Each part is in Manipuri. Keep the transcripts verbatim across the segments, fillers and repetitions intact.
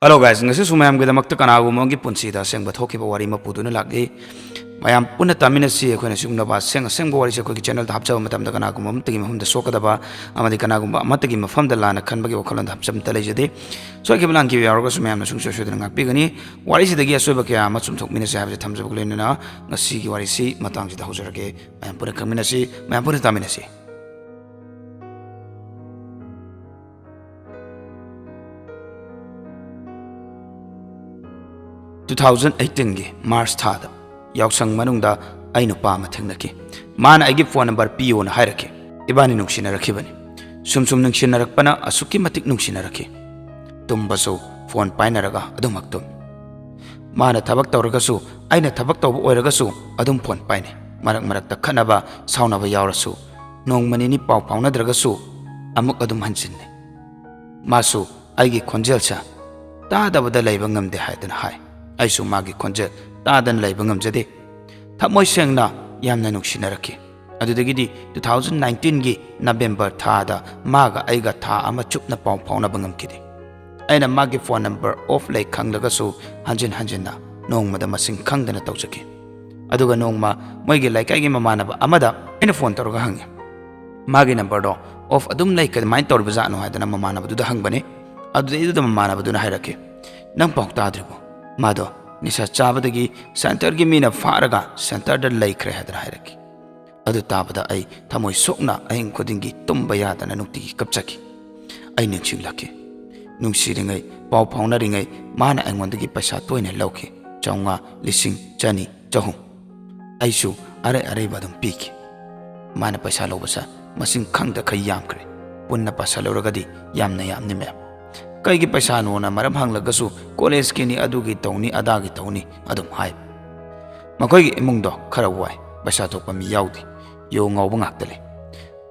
Hello guys, ꯉꯁꯤꯁꯨ ꯃꯌꯥꯝꯒꯤꯗꯃꯛꯇ ꯀꯅꯥꯒꯨꯝꯕ ꯑꯃꯒꯤ ꯄꯨꯟꯁꯤꯗ ꯑꯁꯦꯡꯕ ꯊꯣꯛꯈꯤꯕ ꯋꯥꯔꯤ ꯑꯃ ꯄꯨꯗꯨꯅ ꯂꯥꯛꯂꯤ꯫ ꯃꯌꯥꯝ ꯄꯨꯟꯅ ꯇꯥꯃꯤꯟꯅꯁꯤ꯫ ꯑꯩꯈꯣꯏꯅ ꯁꯤꯒꯨꯝꯂꯕ ꯑꯁꯦꯡ ꯑꯁꯦꯡꯕ ꯋꯥꯔꯤꯁꯦ ꯑꯩꯈꯣꯏꯒꯤ ꯆꯦꯅꯦꯜꯗ ꯍꯥꯞꯆꯕ ꯃꯇꯝꯗ ꯀꯅꯥꯒꯨꯝꯕ ꯑꯃꯠꯇꯒꯤ ꯃꯐꯝꯗ ꯁꯣꯛꯀꯗꯕ ꯑꯃꯗꯤ ꯀꯅꯥꯒꯨꯝꯕ ꯑꯃꯠꯇꯒꯤ ꯃꯐꯝꯗ ꯂꯥꯟꯅ ꯈꯟꯕꯒꯤ ꯋꯥꯈꯜꯂꯣꯟꯗ ꯍꯥꯞꯆꯕ ꯑꯃꯠꯇ ꯂꯩꯖꯗꯦ꯫ ꯁꯣꯏꯈꯤꯕ ꯂꯥꯟꯈꯤꯕ ꯌꯥꯎꯔꯒꯁꯨ ꯃꯌꯥꯝꯅ ꯁꯨꯡꯁꯣꯏ ꯁꯣꯏꯗꯅ ꯉꯥꯛꯄꯤꯒꯅꯤ꯫ ꯋꯥꯔꯤꯁꯤꯗꯒꯤ ꯑꯁꯣꯏꯕ ꯀꯌꯥ ꯑꯃ ꯆꯨꯝꯊꯣꯛꯃꯤꯟꯅꯁꯤ ꯍꯥꯏꯕꯁꯦ ꯊꯝꯖꯕꯒ ꯂꯣꯏꯅꯅ ꯉꯁꯤꯒꯤ ꯋꯥꯔꯤꯁꯤ ꯃꯇꯥꯡꯁꯤꯗ ꯍꯧꯖꯔꯒꯦ꯫ ꯃꯌꯥꯝ ꯄꯨꯟꯅ ꯈꯪꯃꯤꯟꯅꯁꯤ, ꯃꯌꯥꯝ ꯄꯨꯟꯅ ꯇꯥꯃꯤꯟꯅꯁꯤ꯫ Two thousand eighteen ꯒꯤ March ꯊꯥꯗ ꯌꯥꯎꯁꯪ ꯃꯅꯨꯡꯗ ꯑꯩ ꯅꯨꯄꯥ ꯑꯃ ꯊꯦꯡꯅꯈꯤ꯫ ꯃꯥꯅ ꯑꯩꯒꯤ phone number ꯄꯤꯌꯣꯅ ꯍꯥꯏꯔꯛꯈꯤ꯫ ꯏꯕꯥꯅꯤ ꯅꯨꯡꯁꯤꯅꯔꯛꯈꯤꯕꯅꯤ꯫ ꯁꯨꯝ ꯁꯨꯝ ꯅꯨꯡꯁꯤꯅꯔꯛꯄꯅ ꯑꯁꯨꯛꯀꯤ ꯃꯇꯤꯛ ꯅꯨꯡꯁꯤꯅꯔꯛꯈꯤ꯫ ꯇꯨꯝꯕꯁꯨ phone ꯄꯥꯏꯅꯔꯒ ꯑꯗꯨꯃꯛ ꯇꯨꯝꯃꯤ꯫ ꯃꯥꯅ ꯊꯕꯛ ꯇꯧꯔꯒꯁꯨ, ꯑꯩꯅ ꯊꯕꯛ ꯇꯧꯕ ꯑꯣꯏꯔꯒꯁꯨ ꯑꯗꯨꯝ phone ꯄꯥꯏꯅꯩ꯫ ꯃꯔꯛ ꯃꯔꯛꯇ ꯈꯠꯅꯕ, ꯁꯥꯎꯅꯕ ꯌꯥꯎꯔꯁꯨ, ꯅꯣꯡꯃ ꯅꯤꯅꯤ ꯄꯥꯎ ꯐꯥꯎꯅꯗ꯭ꯔꯒꯁꯨ ꯑꯃꯨꯛ ꯑꯗꯨꯝ ꯍꯟꯖꯤꯟꯅꯩ꯫ ꯃꯥꯁꯨ ꯑꯩꯒꯤ ꯈꯣꯟꯖꯦꯜꯁꯦ ꯇꯥꯗꯕꯗ ꯂꯩꯕ ꯉꯝꯗꯦ ꯍꯥꯏꯗꯅ ꯍꯥꯏ꯫ ꯑꯩꯁꯨ ꯃꯥꯒꯤ ꯈꯣꯟꯖꯦꯜ ꯇꯥꯗꯅ ꯂꯩꯕ ꯉꯝꯖꯗꯦ꯫ ꯊꯃꯣꯏ ꯁꯦꯡꯅ ꯌꯥꯝꯅ ꯅꯨꯡꯁꯤꯅꯔꯛꯈꯤ꯫ ꯑꯗꯨꯗꯒꯤꯗꯤ two thousand nineteen ꯒꯤ November ꯊꯥꯗ ꯃꯥꯒ ꯑꯩꯒ ꯊꯥ ꯑꯃ ꯆꯨꯞꯅ ꯄꯥꯎ ꯐꯥꯎꯅꯕ ꯉꯝꯈꯤꯗꯦ꯫ ꯑꯩꯅ ꯃꯥꯒꯤ phone number off ꯂꯩ ꯈꯪꯂꯒꯁꯨ ꯍꯟꯖꯤꯟ ꯍꯟꯖꯤꯟꯅ ꯅꯣꯡꯃꯗ ꯃꯁꯤꯡ ꯈꯪꯗꯅ ꯇꯧꯖꯈꯤ꯫ ꯑꯗꯨꯒ ꯅꯣꯡꯃ ꯃꯣꯏꯒꯤ ꯂꯩꯀꯥꯏꯒꯤ ꯃꯃꯥꯟꯅꯕ ꯑꯃꯗ ꯑꯩꯅ phone ꯇꯧꯔꯒ ꯍꯪꯉꯤ꯫ ꯃꯥꯒꯤ number ꯗꯣ off ꯑꯗꯨꯝ ꯂꯩ, ꯀꯃꯥꯏꯅ ꯇꯧꯔꯤꯕꯖꯥꯠꯅꯣ ꯍꯥꯏꯗꯅ ꯃꯃꯥꯟꯅꯕꯗꯨꯗ ꯍꯪꯕꯅꯤ꯫ ꯑꯗꯨꯗꯩꯗꯨꯗ ꯃꯃꯥꯟꯅꯕꯗꯨꯅ ꯍꯥꯏꯔꯛꯈꯤ, "ꯅꯪ ꯄꯥꯎ ꯇꯥꯗ꯭ꯔꯤꯕꯣ? ꯃꯥꯗꯣ ꯅꯤꯁꯥ ꯆꯥꯕꯗꯒꯤ center ꯒꯤ ꯃꯤꯅ ꯐꯥꯔꯒ center ꯗ ꯂꯩꯈ꯭ꯔꯦ" ꯍꯥꯏꯗꯅ ꯍꯥꯏꯔꯛꯈꯤ꯫ ꯑꯗꯨ ꯇꯥꯕꯗ ꯑꯩ ꯊꯃꯣꯏ ꯁꯣꯛꯅ ꯑꯍꯤꯡ ꯈꯨꯗꯤꯡꯒꯤ ꯇꯨꯝꯕ ꯌꯥꯗꯅ ꯅꯨꯡꯇꯤꯒꯤ ꯀꯞꯆꯈꯤ꯫ ꯑꯩ ꯅꯤꯡꯁꯤꯡꯂꯛꯈꯤ꯫ ꯅꯨꯡꯁꯤꯔꯤꯉꯩ, ꯄꯥꯎ ꯐꯥꯎꯅꯔꯤꯉꯩ ꯃꯥꯅ ꯑꯩꯉꯣꯟꯗꯒꯤ ꯄꯩꯁꯥ ꯇꯣꯏꯅ ꯂꯧꯈꯤ꯫ ꯆꯥꯝꯃꯉꯥ, ꯂꯤꯁꯤꯡ, ꯆꯅꯤ, ꯆꯍꯨꯝ꯫ ꯑꯩꯁꯨ ꯑꯔꯩ ꯑꯔꯩꯕ ꯑꯗꯨꯝ ꯄꯤꯈꯤ꯫ ꯃꯥꯅ ꯄꯩꯁꯥ ꯂꯧꯕꯁꯦ ꯃꯁꯤꯡ ꯈꯪꯗꯈꯩ ꯌꯥꯝꯈ꯭ꯔꯦ꯫ ꯄꯨꯟꯅ ꯄꯥꯁꯜꯂꯨꯔꯒꯗꯤ ꯌꯥꯝꯅ ꯌꯥꯝꯅꯤ ꯃꯌꯥꯝ꯫ ꯀꯩꯒꯤ ꯄꯩꯁꯥꯅꯣꯅ ꯃꯔꯝ ꯍꯪꯂꯒꯁꯨ college ꯀꯤꯅꯤ, ꯑꯗꯨꯒꯤ ꯇꯧꯅꯤ, ꯑꯗꯥꯒꯤ ꯇꯧꯅꯤ ꯑꯗꯨꯝ ꯍꯥꯏ꯫ ꯃꯈꯣꯏꯒꯤ ꯏꯃꯨꯡꯗꯣ ꯈꯔ ꯋꯥꯏ, ꯄꯩꯁꯥ ꯊꯣꯛꯄ ꯃꯤ ꯌꯥꯎꯗꯦ, ꯌꯨ ꯉꯥꯎꯕ ꯉꯥꯛꯇ ꯂꯩ꯫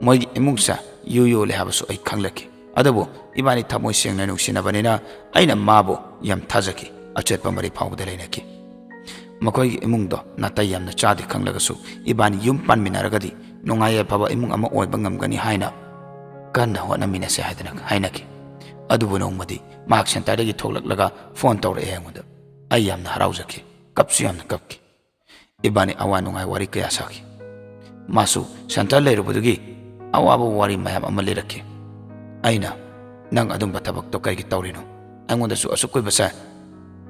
ꯃꯣꯏꯒꯤ ꯏꯃꯨꯡꯁꯦ ꯌꯨ ꯌꯣꯜꯂꯦ ꯍꯥꯏꯕꯁꯨ ꯑꯩ ꯈꯪꯂꯛꯈꯤ꯫ ꯑꯗꯨꯕꯨ ꯏꯕꯥꯅꯤ ꯊꯃꯣꯏ ꯁꯦꯡꯅ ꯅꯨꯡꯁꯤꯅꯕꯅꯤꯅ ꯑꯩꯅ ꯃꯥꯕꯨ ꯌꯥꯝ ꯊꯥꯖꯈꯤ꯫ ꯑꯆꯦꯠꯄ ꯃꯔꯤ ꯐꯥꯎꯕꯗ ꯂꯩꯅꯈꯤ꯫ ꯃꯈꯣꯏꯒꯤ ꯏꯃꯨꯡꯗꯣ ꯅꯥꯇꯩ ꯌꯥꯝꯅ ꯆꯥꯗꯦ ꯈꯪꯂꯒꯁꯨ ꯏꯕꯥꯅꯤ ꯌꯨꯝ ꯄꯥꯟꯃꯤꯟꯅꯔꯒꯗꯤ ꯅꯨꯡꯉꯥꯏ ꯌꯥꯏꯐꯕ ꯏꯃꯨꯡ ꯑꯃ ꯑꯣꯏꯕ ꯉꯝꯒꯅꯤ ꯍꯥꯏꯅ ꯀꯟꯅ ꯍꯣꯠꯅꯃꯤꯟꯅꯁꯦ ꯍꯥꯏꯗꯅ ꯍꯥꯏꯅꯈꯤ꯫ ꯑꯗꯨꯕꯨ ꯅꯣꯡꯃꯗꯤ ꯃꯍꯥꯛ centreꯗꯒꯤ ꯊꯣꯛꯂꯛꯂꯒ phone ꯇꯧꯔꯛꯑꯦ ꯑꯩꯉꯣꯟꯗ꯫ ꯑꯩ ꯌꯥꯝꯅ ꯍꯔꯥꯎꯖꯈꯤ, ꯀꯞꯁꯨ ꯌꯥꯝꯅ ꯀꯞꯈꯤ꯫ ꯏꯕꯥꯅꯤ ꯑꯋꯥ ꯅꯨꯡꯉꯥꯏ ꯋꯥꯔꯤ ꯀꯌꯥ ꯁꯥꯈꯤ꯫ ꯃꯥꯁꯨ centre ꯂꯩꯔꯨꯕꯗꯨꯒꯤ ꯑꯋꯥꯕ ꯋꯥꯔꯤ ꯃꯌꯥꯝ ꯑꯃ ꯂꯤꯔꯛꯈꯤ꯫ ꯑꯩꯅ, "ꯅꯪ ꯑꯗꯨꯝꯕ ꯊꯕꯛꯇꯣ ꯀꯔꯤꯒꯤ ꯇꯧꯔꯤꯅꯣ? ꯑꯩꯉꯣꯟꯗꯁꯨ ꯑꯁꯨꯛ ꯀꯨꯏꯕꯁꯦ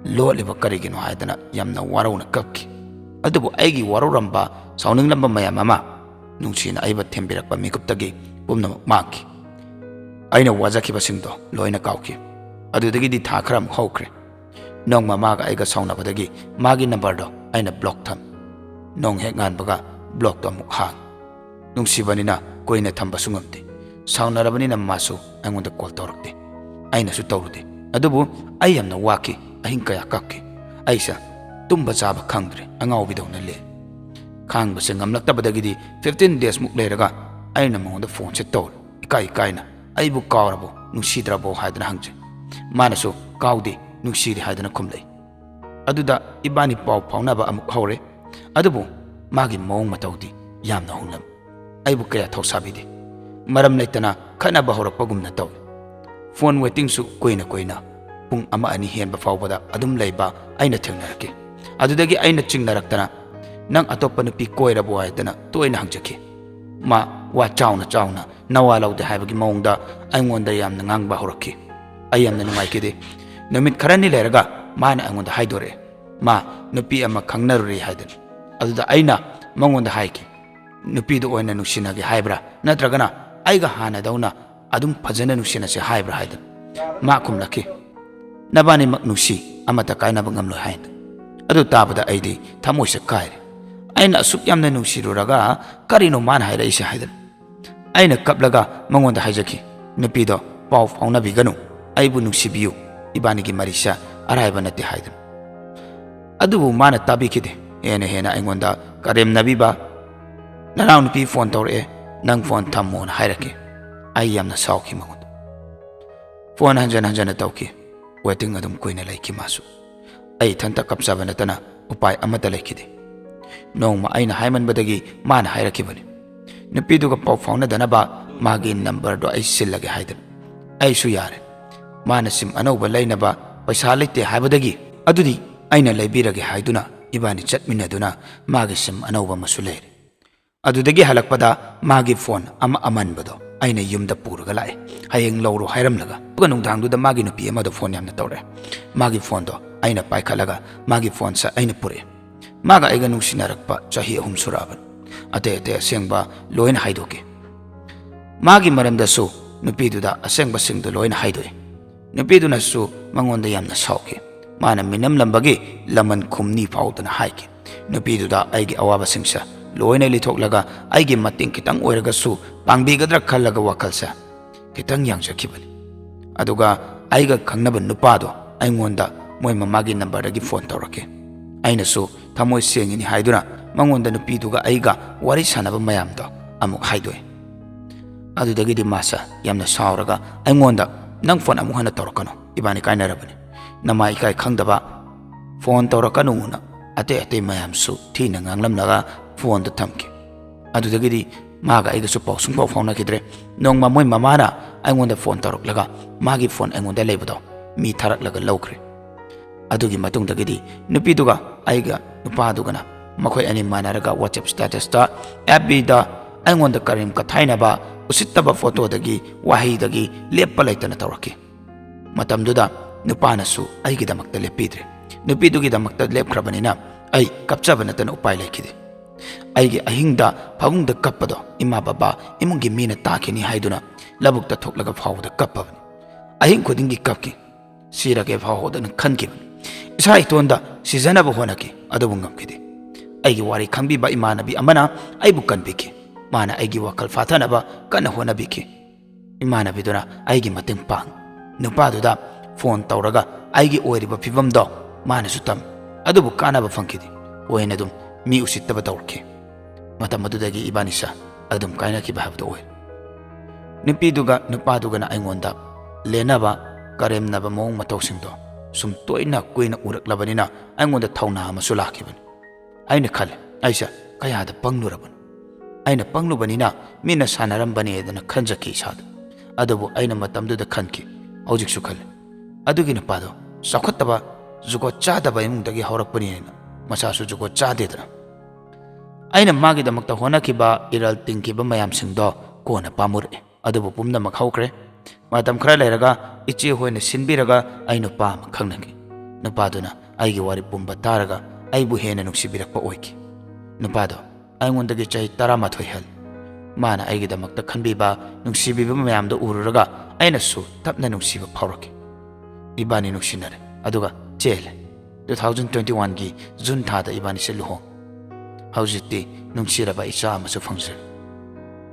ꯂꯣꯠꯂꯤꯕ ꯀꯔꯤꯒꯤꯅꯣ?" ꯍꯥꯏꯗꯅ ꯌꯥꯝꯅ ꯋꯥꯔꯧꯅ ꯀꯞꯈꯤ꯫ ꯑꯗꯨꯕꯨ ꯑꯩꯒꯤ ꯋꯥꯔꯧꯔꯝꯕ, ꯁꯥꯎꯅꯤꯡꯂꯝꯕ ꯃꯌꯥꯝ ꯑꯃ ꯅꯨꯡꯁꯤꯅ ꯑꯩꯕꯨ ꯊꯦꯝꯕꯤꯔꯛꯄ ꯃꯤꯀꯨꯞꯇꯒꯤ ꯄꯨꯝꯅꯃꯛ ꯃꯥꯡꯈꯤ꯫ ꯑꯩꯅ ꯋꯥꯖꯈꯤꯕꯁꯤꯡꯗꯣ ꯂꯣꯏꯅ ꯀꯥꯎꯈꯤ꯫ ꯑꯗꯨꯗꯒꯤꯗꯤ ꯊꯥ ꯈꯔ ꯑꯃꯨꯛ ꯍꯧꯈ꯭ꯔꯦ꯫ ꯅꯣꯡꯃ ꯃꯥꯒ ꯑꯩꯒ ꯁꯥꯎꯅꯕꯗꯒꯤ ꯃꯥꯒꯤ numberꯗꯣ ꯑꯩꯅ block ꯊꯝꯃꯤ꯫ ꯅꯣꯡ ꯍꯦꯛ ꯉꯥꯟꯕꯒ blockꯇꯣ ꯑꯃꯨꯛ ꯍꯥꯡꯉꯤ꯫ ꯅꯨꯡꯁꯤꯕꯅꯤꯅ ꯀꯨꯏꯅ ꯊꯝꯕꯁꯨ ꯉꯝꯗꯦ꯫ ꯁꯥꯎꯅꯔꯕꯅꯤꯅ ꯃꯥꯁꯨ ꯑꯩꯉꯣꯟꯗ call ꯇꯧꯔꯛꯇꯦ꯫ ꯑꯩꯅꯁꯨ ꯇꯧꯔꯨꯗꯦ꯫ ꯑꯗꯨꯕꯨ ꯑꯩ ꯌꯥꯝꯅ ꯋꯥꯈꯤ, ꯑꯍꯤꯡ ꯀꯌꯥ ꯀꯞꯈꯤ꯫ ꯑꯩꯁꯦ ꯇꯨꯝꯕ ꯆꯥꯕ ꯈꯪꯗ꯭ꯔꯦ, ꯑꯉꯥꯎꯕꯤꯗꯧꯅ ꯂꯦꯜꯂꯤ꯫ ꯈꯥꯡꯕꯁꯦ ꯉꯝꯂꯛꯇꯕꯗꯒꯤꯗꯤ fifteen daysꯃꯨꯛ ꯂꯩꯔꯒ ꯑꯩꯅ ꯃꯉꯣꯟꯗ phoneꯁꯦ ꯇꯧꯔꯦ꯫ ꯏꯀꯥꯏ ꯏꯀꯥꯏꯅ, "ꯑꯩꯕꯨ ꯀꯥꯎꯔꯕꯣ, ꯅꯨꯡꯁꯤꯗ꯭ꯔꯕꯣ?" ꯍꯥꯏꯗꯅ ꯍꯪꯖꯩ꯫ ꯃꯥꯅꯁꯨ, "ꯀꯥꯎꯗꯦ, ꯅꯨꯡꯁꯤꯔꯤ" ꯍꯥꯏꯗꯅ ꯈꯨꯝꯂꯛꯏ꯫ ꯑꯗꯨꯗ ꯏꯕꯥꯅꯤ ꯄꯥꯎ ꯐꯥꯎꯅꯕ ꯑꯃꯨꯛ ꯍꯧꯔꯦ꯫ ꯑꯗꯨꯕꯨ ꯃꯥꯒꯤ ꯃꯑꯣꯡ ꯃꯇꯧꯗꯤ ꯌꯥꯝꯅ ꯍꯣꯡꯂꯝꯃꯤ꯫ ꯑꯩꯕꯨ ꯀꯌꯥ ꯊꯧꯁꯥꯕꯤꯗꯦ꯫ ꯃꯔꯝ ꯂꯩꯇꯅ ꯈꯠꯅꯕ ꯍꯧꯔꯛꯄꯒꯨꯝꯅ ꯇꯧꯏ꯫ Phone waitingꯁꯨ ꯀꯨꯏꯅ ꯀꯨꯏꯅ, ꯄꯨꯡ ꯑꯃ ꯑꯅꯤ ꯍꯦꯟꯕ ꯐꯥꯎꯕꯗ ꯑꯗꯨꯝ ꯂꯩꯕ ꯑꯩꯅ ꯊꯦꯡꯅꯔꯛꯈꯤ꯫ ꯑꯗꯨꯗꯒꯤ ꯑꯩꯅ ꯆꯤꯡꯅꯔꯛꯇꯅ, "ꯅꯪ ꯑꯇꯣꯞꯄ ꯅꯨꯄꯤ ꯀꯣꯏꯔꯕꯣ?" ꯍꯥꯏꯗꯅ ꯇꯣꯏꯅ ꯍꯪꯖꯈꯤ꯫ ꯃꯥ ꯋꯥ ꯆꯥꯎꯅ ꯆꯥꯎꯅ ꯅꯋꯥ ꯂꯧꯗꯦ ꯍꯥꯏꯕꯒꯤ ꯃꯑꯣꯡꯗ ꯑꯩꯉꯣꯟꯗ ꯌꯥꯝꯅ ꯉꯥꯡꯕ ꯍꯧꯔꯛꯈꯤ꯫ ꯑꯩ ꯌꯥꯝꯅ ꯅꯨꯡꯉꯥꯏꯈꯤꯗꯦ꯫ ꯅꯨꯃꯤꯠ ꯈꯔꯅꯤ ꯂꯩꯔꯒ ꯃꯥꯅ ꯑꯩꯉꯣꯟꯗ ꯍꯥꯏꯗꯣꯔꯛꯑꯦ, ꯃꯥ ꯅꯨꯄꯤ ꯑꯃ ꯈꯪꯅꯔꯨꯔꯦ ꯍꯥꯏꯗꯅ꯫ ꯑꯗꯨꯗ ꯑꯩꯅ ꯃꯉꯣꯟꯗ ꯍꯥꯏꯈꯤ, "ꯅꯨꯄꯤꯗꯨ ꯑꯣꯏꯅ ꯅꯨꯡꯁꯤꯅꯒꯦ ꯍꯥꯏꯕ꯭ꯔꯥ, ꯅꯠꯇ꯭ꯔꯒꯅ ꯑꯩꯒ ꯍꯥꯟꯅꯗꯧꯅ ꯑꯗꯨꯝ ꯐꯖꯅ ꯅꯨꯡꯁꯤꯅꯁꯦ ꯍꯥꯏꯕ꯭ꯔꯥ?" ꯍꯥꯏꯗꯅ꯫ ꯃꯥ ꯈꯨꯝꯂꯛꯈꯤ, "ꯅꯕꯥꯅꯤꯃꯛ ꯅꯨꯡꯁꯤ, ꯑꯃꯠꯇ ꯀꯥꯏꯅꯕ ꯉꯝꯂꯣꯏ" ꯍꯥꯏꯅ꯫ ꯑꯗꯨ ꯇꯥꯕꯗ ꯑꯩꯗꯤ ꯊꯃꯣꯏꯁꯦ ꯀꯥꯏꯔꯦ꯫ ꯑꯩꯅ ꯑꯁꯨꯛ ꯌꯥꯝꯅ ꯅꯨꯡꯁꯤꯔꯨꯔꯒ ꯀꯔꯤꯅꯣ ꯃꯥꯅ ꯍꯥꯏꯔꯛꯏꯁꯦ ꯍꯥꯏꯗꯅ꯫ ꯑꯩꯅ ꯀꯞꯂꯒ ꯃꯉꯣꯟꯗ ꯍꯥꯏꯖꯈꯤ, "ꯅꯨꯄꯤꯗꯣ ꯄꯥꯎ ꯐꯥꯎꯅꯕꯤꯒꯅꯨ, ꯑꯩꯕꯨ ꯅꯨꯡꯁꯤꯕꯤꯌꯨ, ꯏꯕꯥꯅꯤꯒꯤ ꯃꯔꯤꯁꯦ ꯑꯔꯥꯏꯕ ꯅꯠꯇꯦ" ꯍꯥꯏꯗꯅ꯫ ꯑꯗꯨꯕꯨ ꯃꯥꯅ ꯇꯥꯕꯤꯈꯤꯗꯦ꯫ ꯍꯦꯟꯅ ꯍꯦꯟꯅ ꯑꯩꯉꯣꯟꯗ ꯀꯔꯦꯝꯅꯕꯤꯕ, "ꯅꯅꯥꯎꯅꯨꯄꯤ phone ꯇꯧꯔꯛꯑꯦ, ꯅꯪ phone ꯊꯝꯃꯣꯅ" ꯍꯥꯏꯔꯛꯈꯤ꯫ ꯑꯩ ꯌꯥꯝꯅ ꯁꯥꯎꯈꯤ ꯃꯉꯣꯟꯗ꯫ Phone ꯍꯟꯖꯟ ꯍꯟꯖꯟꯅ ꯇꯧꯈꯤ꯫ Waiting ꯑꯗꯨꯝ ꯀꯨꯏꯅ ꯂꯩꯈꯤ ꯃꯥꯁꯨ꯫ ꯑꯩ ꯏꯊꯟꯇ ꯀꯞꯆꯕ ꯅꯠꯇꯅ ꯎꯄꯥꯏ ꯑꯃꯠꯇ ꯂꯩꯈꯤꯗꯦ꯫ ꯅꯣꯡꯃ ꯑꯩꯅ ꯍꯥꯏꯃꯟꯕꯗꯒꯤ ꯃꯥꯅ ꯍꯥꯏꯔꯛꯈꯤꯕꯅꯤ, "ꯅꯨꯄꯤꯗꯨꯒ ꯄꯥꯎ ꯐꯥꯎꯅꯗꯅꯕ ꯃꯥꯒꯤ numberꯗꯣ ꯑꯩ ꯁꯤꯜꯂꯒꯦ" ꯍꯥꯏꯗꯅ꯫ ꯑꯩꯁꯨ ꯌꯥꯔꯦ꯫ ꯃꯥꯅ ꯁꯤꯝ ꯑꯅꯧꯕ ꯂꯩꯅꯕ ꯄꯩꯁꯥ ꯂꯩꯇꯦ ꯍꯥꯏꯕꯗꯒꯤ, "ꯑꯗꯨꯗꯤ ꯑꯩꯅ ꯂꯩꯕꯤꯔꯒꯦ" ꯍꯥꯏꯗꯨꯅ ꯏꯕꯥꯅꯤ ꯆꯠꯃꯤꯟꯅꯗꯨꯅ ꯃꯥꯒꯤ ꯁꯤꯝ ꯑꯅꯧꯕ ꯑꯃꯁꯨ ꯂꯩꯔꯦ꯫ ꯑꯗꯨꯗꯒꯤ ꯍꯜꯂꯛꯄꯗ ꯃꯥꯒꯤ ꯐꯣꯟ ꯑꯃ ꯑꯃꯟꯕꯗꯣ ꯑꯩꯅ ꯌꯨꯝꯗ ꯄꯨꯔꯒ ꯂꯥꯛꯑꯦ, ꯍꯌꯦꯡ ꯂꯧꯔꯣ ꯍꯥꯏꯔꯝꯂꯒ꯫ ꯑꯗꯨꯒ ꯅꯨꯡꯗꯥꯡꯗꯨꯗ ꯃꯥꯒꯤ ꯅꯨꯄꯤ ꯑꯃꯗꯣ ꯐꯣꯟ ꯌꯥꯝꯅ ꯇꯧꯔꯛꯑꯦ꯫ ꯃꯥꯒꯤ ꯐꯣꯟꯗꯣ ꯑꯩꯅ ꯄꯥꯏꯈꯠꯂꯒ ꯃꯥꯒꯤ ꯐꯣꯟꯁꯦ ꯑꯩꯅ ꯄꯨꯔꯛꯑꯦ꯫ ꯃꯥꯒ ꯑꯩꯒ ꯅꯨꯡꯁꯤꯅꯔꯛꯄ ꯆꯍꯤ ꯑꯍꯨꯝ ꯁꯨꯔꯛꯑꯕꯅꯤ꯫ ꯑꯇꯩ ꯑꯇꯩ ꯑꯁꯦꯡꯕ ꯂꯣꯏꯅ ꯍꯥꯏꯗꯣꯛꯀꯦ꯫ ꯃꯥꯒꯤ ꯃꯔꯝꯗꯁꯨ ꯅꯨꯄꯤꯗꯨꯗ ꯑꯁꯦꯡꯕꯁꯤꯡꯗꯣ ꯂꯣꯏꯅ ꯍꯥꯏꯗꯣꯛꯏ꯫ ꯅꯨꯄꯤꯗꯨꯅꯁꯨ ꯃꯉꯣꯟꯗ ꯌꯥꯝꯅ ꯁꯥꯎꯈꯤ꯫ ꯃꯥꯅ ꯃꯤꯅꯝꯂꯝꯕꯒꯤ ꯂꯃꯟ ꯈꯨꯝꯅꯤ ꯐꯥꯎꯗꯅ ꯍꯥꯏꯈꯤ꯫ ꯅꯨꯄꯤꯗꯨꯗ ꯑꯩꯒꯤ ꯑꯋꯥꯕꯁꯤꯡꯁꯦ ꯂꯣꯏꯅ ꯂꯤꯊꯣꯛꯂꯒ ꯑꯩꯒꯤ ꯃꯇꯦꯡ ꯈꯤꯇꯪ ꯑꯣꯏꯔꯒꯁꯨ ꯄꯥꯡꯕꯤꯒꯗ꯭ꯔꯥ ꯈꯜꯂꯒ ꯋꯥꯈꯜꯁꯦ ꯈꯤꯇꯪ ꯌꯥꯡꯖꯈꯤꯕꯅꯤ꯫ ꯑꯗꯨꯒ ꯑꯩꯒ ꯈꯪꯅꯕ ꯅꯨꯄꯥꯗꯣ ꯑꯩꯉꯣꯟꯗ ꯃꯣꯏ ꯃꯃꯥꯒꯤ ꯅꯝꯕꯔꯗꯒꯤ ꯐꯣꯟ ꯇꯧꯔꯛꯀꯦ꯫ ꯑꯩꯅꯁꯨ ꯊꯃꯣꯏ ꯁꯦꯡꯉꯤꯅꯤ ꯍꯥꯏꯗꯨꯅ ꯃꯉꯣꯟꯗ ꯅꯨꯄꯤꯗꯨꯒ ꯑꯩꯒ ꯋꯥꯔꯤ ꯁꯥꯟꯅꯕ ꯃꯌꯥꯝꯗꯣ ꯑꯃꯨꯛ ꯍꯥꯏꯗꯣꯛꯑꯦ꯫ ꯑꯗꯨꯗꯒꯤꯗꯤ ꯃꯥꯁꯦ ꯌꯥꯝꯅ ꯁꯥꯎꯔꯒ ꯑꯩꯉꯣꯟꯗ, "ꯅꯪ ꯐꯣꯟ ꯑꯃꯨꯛ ꯍꯟꯅ ꯇꯧꯔꯛꯀꯅꯨ, ꯏꯕꯥꯅꯤ ꯀꯥꯏꯅꯔꯕꯅꯤ, ꯅꯃꯥ ꯏꯀꯥꯏ ꯈꯪꯗꯕ, ꯐꯣꯟ ꯇꯧꯔꯛꯀꯅꯨꯅ" ꯑꯇꯩ ꯑꯇꯩ ꯃꯌꯥꯝꯁꯨ ꯊꯤꯅ ꯉꯥꯡꯂꯝꯂꯒ ꯐꯣꯟꯗꯣ ꯊꯝꯈꯤ꯫ ꯑꯗꯨꯗꯒꯤꯗꯤ ꯃꯥꯒ ꯑꯩꯒꯁꯨ ꯄꯥꯎ ꯁꯨꯡꯐꯥꯎ ꯐꯥꯎꯅꯈꯤꯗ꯭ꯔꯦ꯫ ꯅꯣꯡꯃ ꯃꯣꯏ ꯃꯃꯥꯅ ꯑꯩꯉꯣꯟꯗ ꯐꯣꯟ ꯇꯧꯔꯛꯂꯒ ꯃꯥꯒꯤ ꯐꯣꯟ ꯑꯩꯉꯣꯟꯗ ꯂꯩꯕꯗꯣ ꯃꯤ ꯊꯥꯔꯛꯂꯒ ꯂꯧꯈ꯭ꯔꯦ꯫ ꯑꯗꯨꯒꯤ ꯃꯇꯨꯡꯗꯒꯤꯗꯤ ꯅꯨꯄꯤꯗꯨꯒ ꯑꯩꯒ ꯅꯨꯄꯥꯗꯨꯒꯅ ꯃꯈꯣꯏ ꯑꯅꯤ ꯃꯥꯟꯅꯔꯒ WhatsApp statusꯇ, FBꯗ ꯑꯩꯉꯣꯟꯗ ꯀꯔꯦꯝ ꯀꯊꯥꯏꯅꯕ, ꯎꯁꯤꯠꯇꯕ ꯐꯣꯇꯣꯗꯒꯤ, ꯋꯥꯍꯩꯗꯒꯤ ꯂꯦꯞꯄ ꯂꯩꯇꯅ ꯇꯧꯔꯛꯈꯤ꯫ ꯃꯇꯝꯗꯨꯗ ꯅꯨꯄꯥꯅꯁꯨ ꯑꯩꯒꯤꯗꯃꯛꯇ ꯂꯦꯞꯄꯤꯗ꯭ꯔꯦ꯫ ꯅꯨꯄꯤꯗꯨꯒꯤꯗꯃꯛꯇ ꯂꯦꯞꯈ꯭ꯔꯕꯅꯤꯅ ꯑꯩ ꯀꯞꯆꯕ ꯅꯠꯇꯅ ꯎꯄꯥꯏ ꯂꯩꯈꯤꯗꯦ꯫ ꯑꯩꯒꯤ ꯑꯍꯤꯡꯗ ꯐꯃꯨꯡꯗ ꯀꯞꯄꯗꯣ ꯏꯃꯥ ꯕꯕꯥ, ꯏꯃꯨꯡꯒꯤ ꯃꯤꯅ ꯇꯥꯈꯤꯅꯤ ꯍꯥꯏꯗꯨꯅ ꯂꯧꯕꯨꯛꯇ ꯊꯣꯛꯂꯒ ꯐꯥꯎꯕꯗ ꯀꯞꯄꯕꯅꯤ꯫ ꯑꯍꯤꯡ ꯈꯨꯗꯤꯡꯒꯤ ꯀꯞꯈꯤ꯫ ꯁꯤꯔꯒꯦ ꯐꯥꯎ ꯍꯣꯗꯅ ꯈꯟꯈꯤꯕꯅꯤ꯫ ꯏꯁꯥ ꯏꯇꯣꯟꯗ ꯁꯤꯖꯅꯕ ꯍꯣꯠꯅꯈꯤ, ꯑꯗꯨꯕꯨ ꯉꯝꯈꯤꯗꯦ꯫ ꯑꯩꯒꯤ ꯋꯥꯔꯤ ꯈꯪꯕꯤꯕ ꯏꯃꯥꯟꯅꯕꯤ ꯑꯃꯅ ꯑꯩꯕꯨ ꯀꯟꯕꯤꯈꯤ꯫ ꯃꯥꯅ ꯑꯩꯒꯤ ꯋꯥꯈꯜ ꯐꯥꯊꯅꯕ ꯀꯟꯅ ꯍꯣꯠꯅꯕꯤꯈꯤ꯫ ꯏꯃꯥꯟꯅꯕꯤꯗꯨꯅ ꯑꯩꯒꯤ ꯃꯇꯦꯡ ꯄꯥꯡ꯫ ꯅꯨꯄꯥꯗꯨꯗ ꯐꯣꯟ ꯇꯧꯔꯒ ꯑꯩꯒꯤ ꯑꯣꯏꯔꯤꯕ ꯐꯤꯕꯝꯗꯣ ꯃꯥꯅꯁꯨ ꯇꯝ꯫ ꯑꯗꯨꯕꯨ ꯀꯥꯟꯅꯕ ꯐꯪꯈꯤꯗꯦ꯫ ꯍꯣꯏꯅ ꯑꯗꯨꯝ ꯃꯤ ꯎꯁꯤꯠꯇꯕ ꯇꯧꯔꯛꯈꯤ꯫ ꯃꯇꯝ ꯑꯗꯨꯗꯒꯤ ꯏꯕꯥꯅꯤꯁꯦ ꯑꯗꯨꯝ ꯀꯥꯏꯅꯈꯤꯕ ꯍꯥꯏꯕꯗꯨ ꯑꯣꯏ꯫ ꯅꯨꯄꯤꯗꯨꯒ ꯅꯨꯄꯥꯗꯨꯒꯅ ꯑꯩꯉꯣꯟꯗ ꯂꯦꯟꯅꯕ, ꯀꯔꯦꯝꯅꯕ ꯃꯑꯣꯡ ꯃꯇꯧꯁꯤꯡꯗꯣ ꯁꯨꯝ ꯇꯣꯏꯅ ꯀꯨꯏꯅ ꯎꯔꯛꯂꯕꯅꯤꯅ ꯑꯩꯉꯣꯟꯗ ꯊꯧꯅꯥ ꯑꯃꯁꯨ ꯂꯥꯛꯈꯤꯕꯅꯤ꯫ ꯑꯩꯅ ꯈꯜꯂꯦ, "ꯑꯩꯁꯦ ꯀꯌꯥꯗ ꯄꯪꯂꯨꯔꯕꯅꯣ? ꯑꯩꯅ ꯄꯪꯂꯨꯕꯅꯤꯅ ꯃꯤꯅ ꯁꯥꯟꯅꯔꯝꯕꯅꯦꯗꯅ ꯈꯟꯖꯈꯤ ꯏꯁꯥꯗ꯫ ꯑꯗꯨꯕꯨ ꯑꯩꯅ ꯃꯇꯝꯗꯨꯗ ꯈꯟꯈꯤ, ꯍꯧꯖꯤꯛꯁꯨ ꯈꯜꯂꯤ꯫ ꯑꯗꯨꯒꯤ ꯅꯨꯄꯥꯗꯣ ꯆꯥꯎꯈꯠꯇꯕ, ꯖꯨꯒꯣꯠ ꯆꯥꯗꯕ ꯏꯃꯨꯡꯗꯒꯤ ꯍꯧꯔꯛꯄꯅꯤꯅ ꯃꯁꯥꯁꯨ ꯖꯨꯒꯣꯠ ꯆꯥꯗꯦꯗꯅ꯫ ꯑꯩꯅ ꯃꯥꯒꯤꯗꯃꯛꯇ ꯍꯣꯠꯅꯈꯤꯕ, ꯏꯔꯜ ꯇꯤꯡꯈꯤꯕ ꯃꯌꯥꯝꯁꯤꯡꯗꯣ ꯀꯣꯟꯅ ꯄꯥꯝꯃꯨꯔꯛꯑꯦ꯫ ꯑꯗꯨꯕꯨ ꯄꯨꯝꯅꯃꯛ ꯍꯧꯈ꯭ꯔꯦ꯫ ꯃꯇꯝ ꯈꯔ ꯂꯩꯔꯒ ꯏꯆꯦ ꯍꯣꯏꯅ ꯁꯤꯟꯕꯤꯔꯒ ꯑꯩ ꯅꯨꯄꯥ ꯑꯃ ꯈꯪꯅꯈꯤ꯫ ꯅꯨꯄꯥꯗꯨꯅ ꯑꯩꯒꯤ ꯋꯥꯔꯤ ꯄꯨꯝꯕ ꯇꯥꯔꯒ ꯑꯩꯕꯨ ꯍꯦꯟꯅ ꯅꯨꯡꯁꯤꯕꯤꯔꯛꯄ ꯑꯣꯏꯈꯤ꯫ ꯅꯨꯄꯥꯗꯣ ꯑꯩꯉꯣꯟꯗꯒꯤ ꯆꯍꯤ ꯇꯔꯥꯃꯥꯊꯣꯏ ꯍꯜꯂꯤ꯫ ꯃꯥꯅ ꯑꯩꯒꯤꯗꯃꯛꯇ ꯈꯟꯕꯤꯕ, ꯅꯨꯡꯁꯤꯕꯤꯕ ꯃꯌꯥꯝꯗꯣ ꯎꯔꯨꯔꯒ ꯑꯩꯅꯁꯨ ꯇꯞꯅ ꯅꯨꯡꯁꯤꯕ ꯐꯥꯎꯔꯛꯈꯤ꯫ ꯏꯕꯥꯅꯤ ꯅꯨꯡꯁꯤꯅꯔꯦ, ꯑꯗꯨꯒ ꯆꯦꯜꯂꯦ꯫ Two thousand twenty one ꯒꯤ ꯖꯨꯟ ꯊꯥꯗ ꯏꯕꯥꯅꯤꯁꯦ ꯂꯨꯍꯣꯡ꯫ ꯍꯧꯖꯤꯛꯇꯤ ꯅꯨꯡꯁꯤꯔꯕ ꯏꯆꯥ ꯑꯃꯁꯨ ꯐꯪꯖꯔꯦ꯫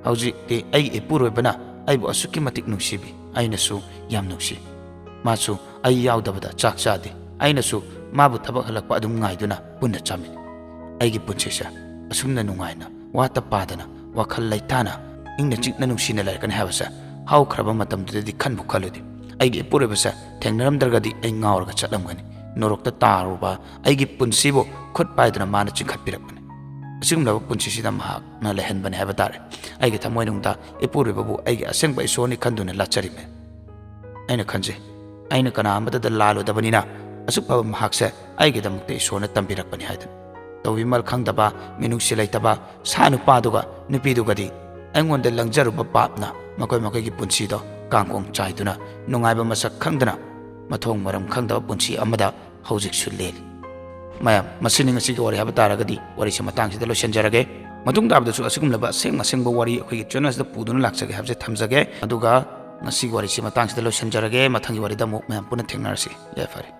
ꯍꯧꯖꯤꯛꯇꯤ ꯑꯩꯒꯤ ꯏꯄꯨꯔꯣꯏꯕꯅ ꯑꯩꯕꯨ ꯑꯁꯨꯛꯀꯤ ꯃꯇꯤꯛ ꯅꯨꯡꯁꯤꯕꯤ, ꯑꯩꯅꯁꯨ ꯌꯥꯝ ꯅꯨꯡꯁꯤ꯫ ꯃꯥꯁꯨ ꯑꯩ ꯌꯥꯎꯗꯕꯗ ꯆꯥꯛ ꯆꯥꯗꯦ꯫ ꯑꯩꯅꯁꯨ ꯃꯥꯕꯨ ꯊꯕꯛ ꯍꯜꯂꯛꯄ ꯑꯗꯨꯝ ꯉꯥꯏꯗꯨꯅ ꯄꯨꯟꯅ ꯆꯥꯃꯤꯟꯅꯩ꯫ ꯑꯩꯒꯤ ꯄꯨꯟꯁꯤꯁꯦ ꯑꯁꯨꯝꯅ ꯅꯨꯡꯉꯥꯏꯅ, ꯋꯥꯇ ꯄꯥꯗꯅ, ꯋꯥꯈꯜ ꯂꯩꯇꯥꯅ, ꯏꯪꯅ ꯆꯤꯛꯅ ꯅꯨꯡꯁꯤꯅ ꯂꯩꯔꯛꯀꯅꯤ ꯍꯥꯏꯕꯁꯦ ꯍꯧꯈ꯭ꯔꯕ ꯃꯇꯝꯗꯨꯗꯗꯤ ꯈꯟꯕꯨ ꯈꯜꯂꯨꯗꯦ꯫ ꯑꯩꯒꯤ ꯏꯄꯨꯔꯣꯏꯕꯁꯦ ꯊꯦꯡꯅꯔꯝꯗ꯭ꯔꯒꯗꯤ ꯑꯩ ꯉꯥꯎꯔꯒ ꯆꯠꯂꯝꯒꯅꯤ꯫ ꯅꯣꯔꯣꯛꯇ ꯇꯥꯔꯨꯕ ꯑꯩꯒꯤ ꯄꯨꯟꯁꯤꯕꯨ ꯈꯨꯠ ꯄꯥꯏꯗꯨꯅ ꯃꯥꯅ ꯆꯤꯡꯈꯠꯄꯤꯔꯛꯄꯅꯤ꯫ ꯑꯁꯤꯒꯨꯝꯂꯕ ꯄꯨꯟꯁꯤꯁꯤꯗ ꯃꯍꯥꯛꯅ ꯂꯩꯍꯟꯕꯅꯤ ꯍꯥꯏꯕ ꯇꯥꯔꯦ꯫ ꯑꯩꯒꯤ ꯊꯃꯣꯏꯅꯨꯡꯗ ꯏꯄꯨꯔꯣꯏꯕꯕꯨ ꯑꯩꯒꯤ ꯑꯁꯦꯡꯕ ꯏꯁꯣꯔꯅꯤ ꯈꯟꯗꯨꯅ ꯂꯥꯠꯆꯔꯤꯕꯅꯤ꯫ ꯑꯩꯅ ꯈꯟꯖꯩ, ꯑꯩꯅ ꯀꯅꯥ ꯑꯃꯠꯇꯗ ꯂꯥꯜꯂꯨꯗꯕꯅꯤꯅ ꯑꯁꯨꯛ ꯐꯕ ꯃꯍꯥꯛꯁꯦ ꯑꯩꯒꯤꯗꯃꯛꯇ ꯏꯁꯣꯔꯅ ꯇꯝꯕꯤꯔꯛꯄꯅꯤ ꯍꯥꯏꯗꯨꯅ꯫ ꯇꯧꯕꯤꯃꯜ ꯈꯪꯗꯕ, ꯃꯤꯅꯨꯡꯁꯤ ꯂꯩꯇꯕ ꯁꯥ ꯅꯨꯄꯥꯗꯨꯒ ꯅꯨꯄꯤꯗꯨꯒꯗꯤ ꯑꯩꯉꯣꯟꯗ ꯂꯪꯖꯔꯨꯕ ꯄꯥꯞꯅ ꯃꯈꯣꯏ ꯃꯈꯣꯏꯒꯤ ꯄꯨꯟꯁꯤꯗꯣ ꯀꯥꯡꯈꯣꯡ ꯆꯥꯏꯗꯨꯅ ꯅꯨꯡꯉꯥꯏꯕ ꯃꯁꯛ ꯈꯪꯗꯅ ꯃꯊꯣꯡ ꯃꯔꯝ ꯈꯪꯗꯕ ꯄꯨꯟꯁꯤ ꯑꯃꯗ ꯍꯧꯖꯤꯛꯁꯨ ꯂꯦꯜꯂꯤ꯫ ꯃꯌꯥꯝ, ꯃꯁꯤꯅꯤ ꯉꯁꯤꯒꯤ ꯋꯥꯔꯤ ꯍꯥꯏꯕ ꯇꯥꯔꯒꯗꯤ ꯋꯥꯔꯤꯁꯦ ꯃꯇꯥꯡꯁꯤꯗ ꯂꯣꯏꯁꯤꯟꯖꯔꯒꯦ꯫ ꯃꯇꯨꯡ ꯇꯥꯕꯗꯁꯨ ꯑꯁꯤꯒꯨꯝꯂꯕ ꯑꯁꯦꯡ ꯑꯁꯦꯡꯕ ꯋꯥꯔꯤ ꯑꯩꯈꯣꯏꯒꯤ ꯆꯦꯅꯦꯜꯁꯤꯗ ꯄꯨꯗꯨꯅ ꯂꯥꯛꯆꯒꯦ ꯍꯥꯏꯕꯁꯦ ꯊꯝꯖꯒꯦ꯫ ꯑꯗꯨꯒ ꯉꯁꯤꯒꯤ ꯋꯥꯔꯤꯁꯤ ꯃꯇꯥꯡꯁꯤꯗ ꯂꯣꯏꯁꯤꯟꯖꯔꯒꯦ꯫ ꯃꯊꯪꯒꯤ ꯋꯥꯔꯤꯗ ꯑꯃꯨꯛ ꯃꯌꯥꯝ ꯄꯨꯟꯅ ꯊꯦꯡꯅꯔꯁꯤ꯫ ꯌꯥꯏꯐꯔꯦ꯫